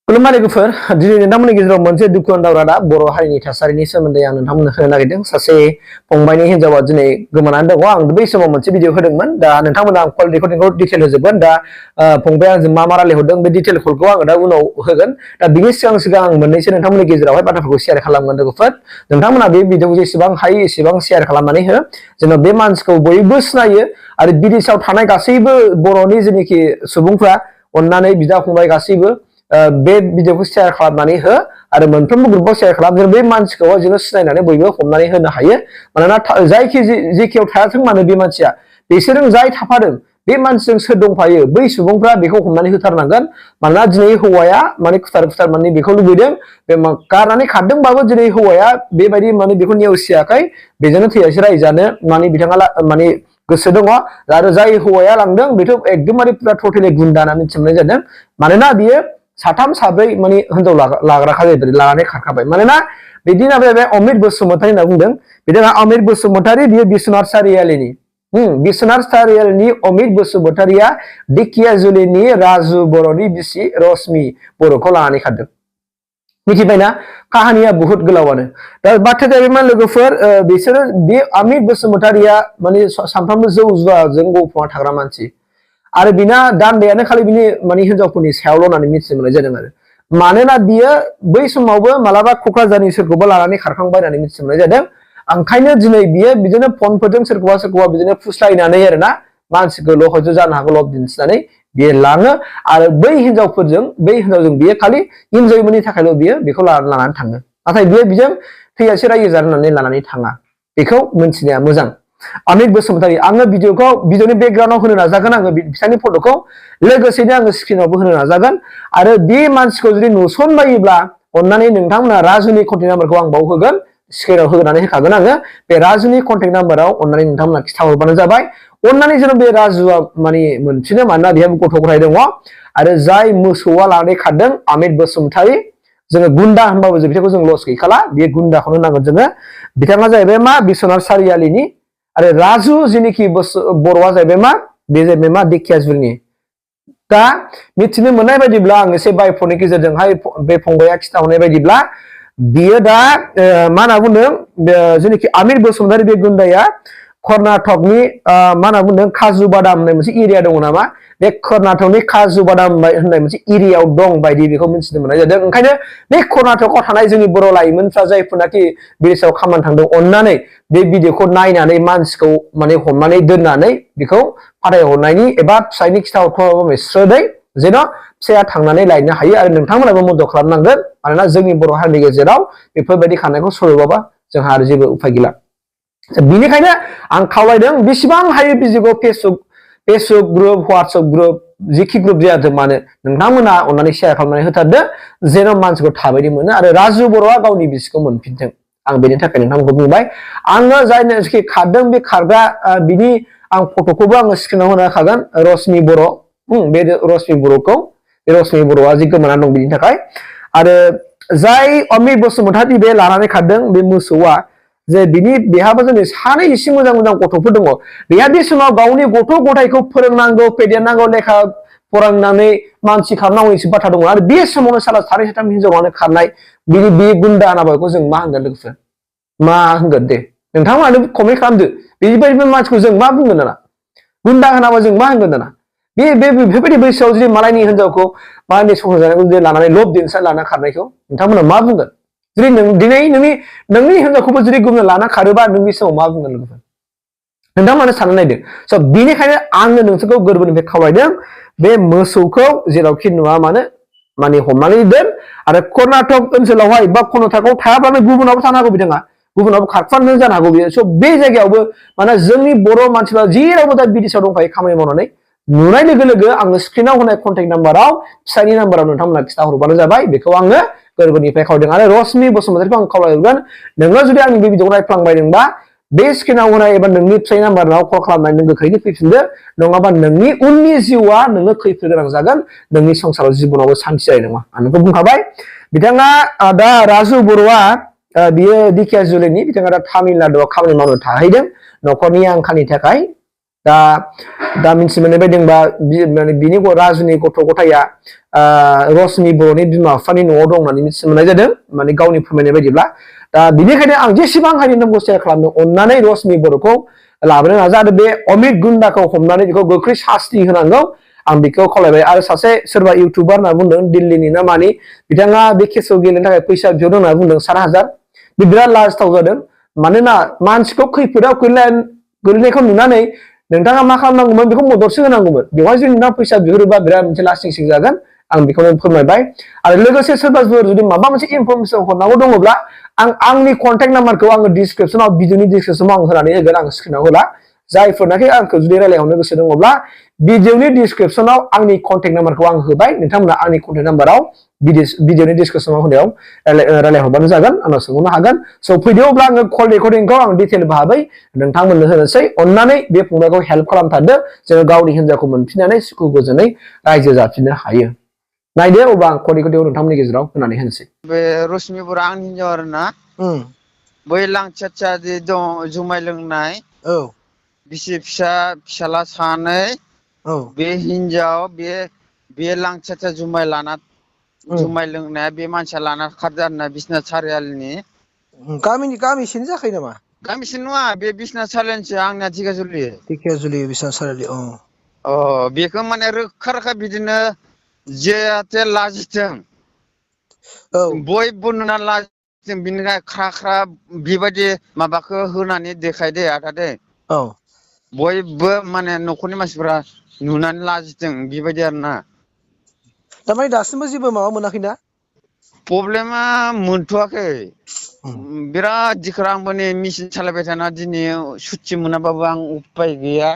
खुलुमबाय लोगोफोर दिनै नोंथांमोननि गेजेराव मोनसे दुखुनांथाव रादाब बर' हारिनि थासारिनि सोमोन्दै आं नोंथांमोननो होनो नागिरदों। सासे फंबायनि हिनजावा दिनै गोमानानै दङ। आं बै समाव मोनसे भिडिअ होदोंमोन। दा नोंथांमोना आं कल रेकर्डिंखौ डिटेल होजोबगोन। दा फंबाया आंजों मा रायलायहरदों बे डिटेल कलखौ आङो दा उनाव होगोन। दा बिनि सिगां आं मोननैसो नोंथांमोननि गेजेरावहाय बाथ्राफोरखौ शेयार खालामगोन लोगोफोर। नोंथांमोना बे भिडिअखौ जेसेबां हायो एसेबां शेयार खालामनानै हो। जेन' बे मानसिखौ बयबो सिनायो आरो बिदेशाव थानाय गासैबो बर'नि जेनाखि सुबुंफ्रा अननानै बिदा फंबाय गासैबो बे भिडिअखौ शेयार खालामनानै हो आरो मोनफ्रोमबो ग्रुपआव शेयार खालाम। जों बे मानसिखौ जोङो सिनायनानै बयबो हमनानै होनो हायो। मानोना जेखियाव थायाथों मानो बे मानसिया बिसोरजों जाय थाफादों बे मानसिजों सोर दंफायो बै सुबुंफ्रा बेखौ हमनानै होथारनांगोन। मानोना दिनै हौवाया माने खुथार माने बेखौ लुबैदों। बे गारनानै खारदोंबाबो दिनै हौवाया बेबायदि माने बेखौ नेवसियाखै। बेजोंनो थैजासे रायजो जानो माने बिथाङा माने गोसो दङ। आरो जाय हौवाया लांदों बेथ' एकदमबारे पुरा टटेलि गुन्दा होनना मिथि मोननाय जादों। मानोना बियो साथाम साब्रै माने हिनजाव लाग्राखा जाहैबाय, लानानै खारखाबाय। मानोना बिदिनो बे अमित बसुमतारी होनना बुंदों। बिथाङा अमित बसुमतारी बियो बिश्वनाथ सारियालिनि बिश्वनाथ सारियालिनि अमित बसुमतारीया ढेकियाजुलिनि राजु बर'नि बिसि रश्मि बर'खौ लानानै खारदों। मिथिबायना काहानिया बहुत गोलावानो। दा बाथ्राया जाहैबाय मा लोगोफोर, बिसोरो बे अमित बसुमतारीया माने सानफ्रामबो जौ जुवाजों गफबना थाग्रा मानसि आरो बिना दान्दायानो खालि बिनि माने हिनजावफोरनि सायावल' होननानै मिथिनो मोननाय जादों आरो। मानोना बियो बै समावबो मालाबा क'क्राझारनि सोरखौबा लानानै खारखांबाय होननानै मिथिनो मोननाय जादों। ओंखायनो दिनै बियो बिदिनो फनफोरजों सोरखौबा बिदिनो फुस्लायनानै आरोना मानसिखौल' हयथ' जानो हागौ लब दिन्थिनानै बियो लाङो आरो बै हिनजावजों बियो खालि इन्जयमेन्टनि थाखायल' बियो बेखौ लानानै थाङो। नाथाय बियो बिजों थैजासे रायजो जानो होननानै लानानै थाङा। बेखौ मोनथिनाया मोजां। अमित बसुमतारी आङो भिडिअनि बेकग्राउन्डआव होनो नाजागोन आङो बिथांनि फट'खौ, लोगोसेनो आङो स्क्रिनावबो होनो नाजागोन। आरो बे मानसिखौ जुदि नुसनबायोब्ला अननानै नोंथांमोना राजुनि कन्टेक्ट नाम्बारखौ आं बाव होगोन, स्क्रिनाव होनानै होखागोन आङो। बे राजुनि कन्टेक्ट नाम्बाराव अननानै नोंथांमोना खिथाहरबानो जाबाय। अननानै जेन' बे राजुआ माने मोनफिनो, मानोना बेहा गथ' गथाय दङ। आरो जाय मोसौआ लानानै खारदों अमित बसुमतारी, जोङो गुन्दा होनबाबो जों बिथांखौ जों लस गैखाला, बे गुन्दाखौनो होनांगोन जोङो। बिथाङा जाहैबाय मा बिश्वनाथ सारियालिनि आरो राजु जेनोखि बर'आ जाहैबाय मा, बे जाहैबाय मा ढेकियाजुलिनि। दा मिथिनो मोननाय बायदिब्ला आं एसे बाय फननि गेजेरजोंहाय बे फंबाया खिथाहरनाय बायदिब्ला बियो दा मा होनना बुंदों, जेनोखि अमित बसुमतारी बे गुन्दाया कर्नाटकनि मा होनना बुंदों काजु बादाम होननाय मोनसे एरिया दङ नामा, बे कर्नाटकनि काजु बादाम होननाय मोनसे एरियायाव दं बायदि बेखौ मिथिनो मोननाय जादों। ओंखायनो बे कर्नाटकआव थानाय जोंनि बर' लाइमोनफ्रा जायफोरनाखि बिदेशाव खामानि थांदों, अननानै बे भिडिअखौ नायनानै मानसिखौ माने हमनानै दोननानै बेखौ फाथायहरनायनि एबा फिसायनि खिथाहरस्रोदै जेन' फिसाया थांनानै लायनो हायो। आरो नोंथांमोनाबो मदद खालामनांगोन। मानोना जोंनि बर' हारिनि गेजेराव बेफोरबायदि खारनायखौ सरोबाबा जोंहा आरो जेबो उफाय गैला। बिनिखायनो आं खावलायदों बेसेबां हायो भिडिअखौ फेसबुक ग्रुप, व्हाट्सएप ग्रुप, जेखि ग्रुप जायाथों मानो नोंथांमोना अननानै शेयार खालामनानै होथारदो, जेन' मानसिखौ थाबैनो मोनो आरो राजु बर'आ गावनि बिसिखौ मोनफिनथों। आं बेनि थाखाय नोंथांमोनखौ बुंबाय। आङो जायनोखि खारदों बे खारग्रा बिनि आं फट'खौबो आङो स्क्रिनाव होनो हाखागोन। रश्मि बर', बे रश्मि बर'खौ, बे रश्मि बर'आ जि गोमानानै दं बिनि थाखाय। आरो जाय अमित बसुमतारी बे लानानै खारदों बे मोसौआ, जे बेहाबो जोंनि सानै एसे मोजां गथ'फोर दङ। बेहा बे समाव गावनि गथ' गथायखौ फोरोंनांगौ, फेदेरनांगौ, लेखा फरायनानै मानसि खालामनांगौ एसे बाथ्रा दङ। आरो बे समावनो सानै साथाम हिनजावानो खारनाय, बे गुन्दा होनाबाखौ जों मा होनगोन लोगोफोर? मा होनगोन दे नोंथांमोनानो कमेन्ट खालामदो। बेबायदि मानसिखौ जों मा बुंगोन दाना? गुन्दा होनाबा जों मा होनगोन दाना? बेफोरबायदि बैसोआव जुदि मालायनि हिनजावखौ मालायनि संसार जानायखौ जुदि लानानै लब दिन्थिना लाना खारनायखौ नोंथांमोना मा बुंगोन? जुदि दिनै नोंनि हिनजावखौबो जुदि गुबुन लाना खारोबा नों बे समाव मा बुंगोन लोगोफोर? नोंथांमोना साननानै नायदो। स' बिनिखायनो आङो नोंसोरखौ गोरबोनिफ्राय खावलायदों, बे मोसौखौ जेरावखि नुवा मानो माने हमनानै दोन। आरो कर्नाटक ओनसोलावहाय बा कर्नाटकआव थायाब्लानो गुबुनावबो थानो हागौ बिथाङा, गुबुनावबो खारफानो जानो हागौ बियो। स' बे जायगायावबो माने जोंनि बर' मानसिफ्रा जेरावबो दा बिदेशाव दंखायो खामानि मावनानै, नुनाय लोगो लोगो आङो स्क्रिनाव होनाय कन्टेक्ट नाम्बाराव फिसायनि नाम्बाराव नोंथांमोना खिथाहरबानो जाबाय। बेखौ आङो गोरबोनिफ्राय खावलायदों। आरो रश्मि बसुमतारीखौ आं खावलायहरगोन, नोङो जुदि आंनि बे भिडिअखौ नायफ्लांबायदोंबा बे स्क्रिनाव होनाय एबा नोंनि फिसायनि नाम्बाराव कल खालामनानै नों गोख्रैनो फैफिनदो। नङाबा नोंनि उननि जिउआ नोङो खैफोद गोनां जागोन, नोंनि संसाराव जिबनावबो सान्थि जानाय नङा। आं नोंखौ बुंखाबाय। बिथाङा दा राजु बर'आ बियो ढेकियाजुलिनि, बिथाङा दा तामिलनाडुआव खामानि मावनो थाहैदों न'खरनि आंखालनि थाखाय। दा मिन्थि मोननाय बायदिबा माने बिनि राजुनि गथ' गथाया रसनि बर'नि बिमा बिफानि न'आव दं होननानै मिथि मोननाय जादों माने गावनि फोरमायनाय बायदिब्ला दा बिनिखायनो आं जेसेबां हायो नोंखौ शेयार खालामदों अननानै रसनि बर'खौ लाबोनो नाजा आरो बे अमित गुन्दाखौ हमनानै बेखौ गोख्रै सास्ति होनांगौ आं बेखौ खावलायबाय आरो सासे सोरबा इउटुबार होनना बुंदों दिल्लीनि ना मानि बिथाङा बे केसखौ गेलेनो थाखाय फैसा बिहरदों होनना बुंदों 7,000 बे बिराद लाजिथाव जादों मानोना मानसिखौ खैफोदाव गोलैनायखौ नुनानै नोंथाङा मा खालामनांगौमोन बेखौ मददसो होनांगौमोन बेवहाय जुदि नोंथाङा फैसा बिहरोबा बिराद मोनसे लास्टिं सिं जागोन आं बेखौनो फोरमायबाय आरो लोगोसे सोरबाफोर जुदि माबा मोनसे इनफरमेसन हरनांगौ दङब्ला आं आंनि कन्टेक्ट नाम्बारखौ आङो डिसक्रिपसनाव भिडिअनि डिसक्रिपसनाव आं होनानै होगोन आं स्क्रिनाव होला जायफोरनाखि आंखौ जुदि रायलायहरनो गोसो दङब्ला भिडिअनि डिसक्रिपसनाव आंनि कन्टेक्ट नाम्बारखौ आं होबाय नोंथांमोना आंनि कन्टेक्ट नाम्बाराव भिडिअनि डिसक्रिपसनाव होनायाव रायलायहरबानो जागोन आंनाव सोंहरनो हागोन स' फैदो अब्ला आङो कल रेकर्डिंखौ आं डिटेल भाबै नोंथांमोननो होनोसै अननानै बे फंबायखौ हेल्प खालामथारदो जोङो गावनि हिन्जावखौ मोनफिननानै सुखु गोजोनै रायजो जाफिननो हायो नायदो अब्ला आं कल रेकर्डिंखौ नोंथांमोननि गेजेराव होनानै होनोसै बे रश्मि बर' आंनि हिन्जाव आरोना बै लांथिया जे दं जुमाय लोंनाय बिसि फिसाला सानै बे हिन्जाव बे लांथिया जुमाय लाना जुमाय लोंनाया बे मानसिया लाना खारदो आरोना बिसनाथ सारियालिनि गामिसेनि जाखायो नामा गामिसिम नङा बे बिसनाथ सारियालिनिसो आंनिया धिखाजुलि बिसनाथ सारियालि बेखौ माने रोखा रोखा बिदिनो जेहाथे लाजिथों बयबो नुनानै लाजिथों बिनिखाय ख्रा ख्रा बेबायदि माबाखौ होनानै देखायदो आदा दे बयबो माने न'खरनि मानसिफोरा नुनानै लाजिथों बेबायदि आरोना थारमाने दासिमबो जेबो माबा मोनाखैना प्रब्लेमा मोनथ'वाखै बिराद दिखोरा आंबो नै मेचिन सालायबाय थाना दिनै सुथि मोनाबाबो आं उपाय गैया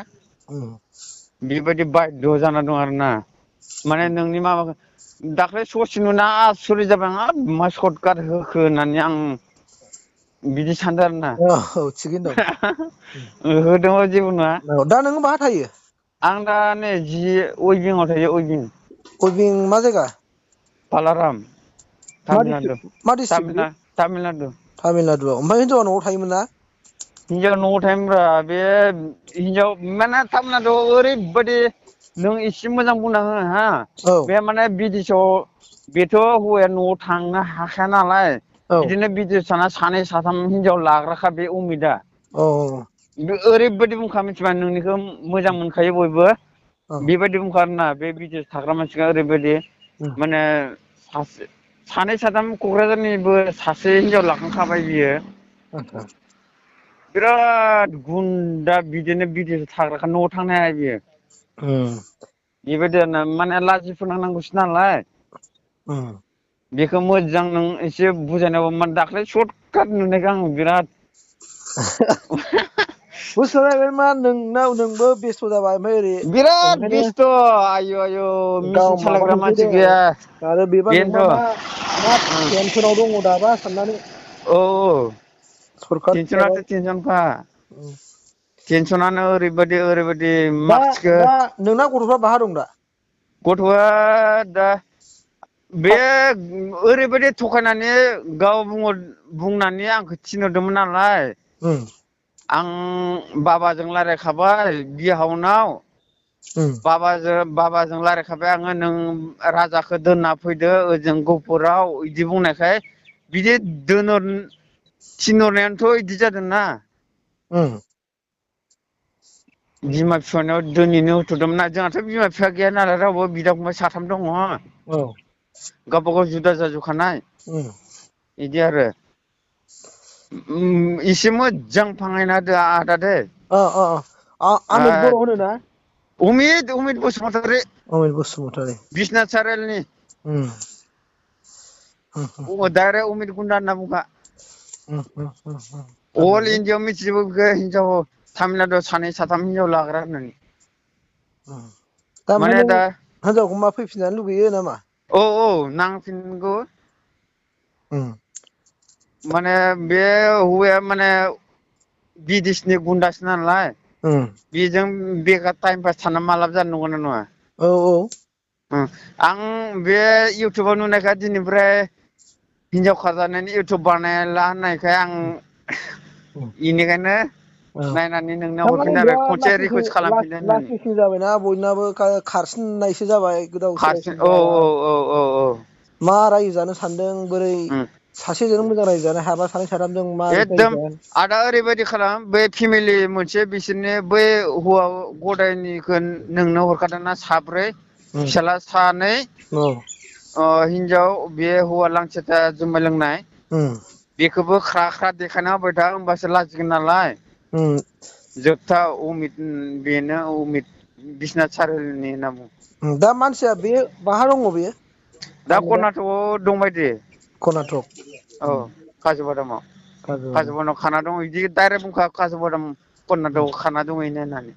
बेबायदि बायद' जाना दं आरोना माने नोंनि माबाखौ दाख्लै ससे नुना आसुरित जाबाय आं मा सर्टकाट होखो होननानै आं बिदि सानदों आरोना थिगैनो होदोंबो जेबो नङा दं दा नोङो माहा थायो आं दा नै उइभिंआव थायो उइभिं मा जायगा पालाराम मा तामिलनाडु डिस्ट्रिक्ट मा डिस्ट्रिक्ट बेयो तामिलनाडु तामिलनाडुआव ओमफ्राय हिनजावा न'आव थायोमोन ना हिनजाव न'आव थायोमोनब्रा बे हिनजाव माने तामिलनाडुआव ओरैबायदि नों एसे मोजां बुंना हो हा बे माने बिदेशआव बेथ' हौवाया न'आव थांनो हाखाया नालाय बिदिनो बिदेश थाना सानै साथाम हिनजाव लाग्राखा बे अमितआ ओरैबायदि बुंखा मिथिबाय नोंनिखौ मोजां मोनखायो बयबो बेबायदि बुंखा आरोना बे बिदेश थाग्रा मानसिया ओरैबायदि माने सानै साथाम क'क्राझारनिबो सासे हिनजाव लाखांखाबाय बियो बिराद गुन्दा बिदिनो बिदेशआव थाग्राखा न'आव थांनो हाया बियो बेबायदि आरोना माने लाजि फोनांनांगौसो नालाय बेखौ मोजां नों एसे बुजायनांगौ माने दाख्लै सर्ट काट नुनायखौ आं बिराद बुस्थुआ जाहैबाय मा नोंबो बेस्थ' जाबाय ओमफ्राय ओरै बिराद ओंखायनो बेस्थ' आयु गाव मेचिन सालायग्रा माबाहैसै मानसि दे गैया आरो बेबा नोंबा बेनोथ' मा टेनसनाव दङ दाबा साननानै औ सरखार माबा टेनसनाथ' टेनसनखा टेनसनानो ओरैबायदि मानसिखौ दा नोंना गथ'फ्रा बाहा दं दा गथ'आ दा बे ओरैबायदि थगायनानै गाव बुंनानै आंखौ थिनहरदोंमोन नालाय आं बाबाजों रायज्लायखाबाय बिहावनाव बाबाजों रायज्लायखाबाय आङो नों राजाखौ दोनना फैदो ओजों गहपुराव बिदि बुंनायखाय बिदि थिनहरनायानोथ' बिदि जादोंना बिमा बिफानाव दोनैनो होथ'दोंमोन जोंहाथ' बिमा बिफा गैया नालाय रावबो बिदा फंबाय साथाम दङ गावबा गाव जुदा जाजोबखानाय बिदि आरो एसे मोजां फांहायना होदो आदा दे आमित बर' होनो ना अमित बसुमतारी अमित बसुमतारी बिसनाथ सारियालिनि डाइरेक्ट अमित गुन्दा होनना बुंखा अल इण्डियाआव मिथिजोबो बेखौ हिनजाव तामिलनाडुआव सानै साथाम हिनजाव लाग्रा होननानै थारमाने माने नों दा हिनजावखौ मा फैफिनजानो लुगैयो नामा औ नांफिनगौ माने बे हौवाया माने बिदेशनि गुन्दासो नालाय बेजों बेकार टाइम पास थाना मालाबा जानो नंगौना नङा आं बे इउटुबाव नुनायखाय दिनैनिफ्राय हिनजाव खारजानायनि इउटुब बानायला होननायखाय आं बेनिखायनो नायनानै नोंनो हरफिन आरो खनसे रिकुवेस्ट खालामफिनो होननानै लासिं जाबायना बयनाबो खारसिननायसो जाबाय गोदाव खारसिन सोरावसो औ मा रायजो जानो सानदों बोरै सासेजों मोजां रायजो जानो हायाबा सानै साथामजों मारै रायजो एकदम जागोन आदा ओरैबायदि खालाम बै फेमिलि मोनसे बिसोरनि बै हौवा गदायनिखौ नोंनो हरखादोंना साब्रै फिसाला सानै हिनजाव बे हौवा लांथिया जुमाय लोंनाय बेखौबो ख्रा ख्रा देखायना होबाय था होमबासो लाजिगोन नालाय जोबथा अमित बेनो अमित बिसनाथ सारिआलिनि होनना बुङो दा मानसिया बे बाहा दङ बेयो दा कर्नाटकआव दंबायदि कर्नाटक औ काजुबादामाव काजुबादामाव खाना दं बिदि डाइरेक्ट बुंखा काजुबादाम कर्नाटकआव खाना दंहैनो होननानै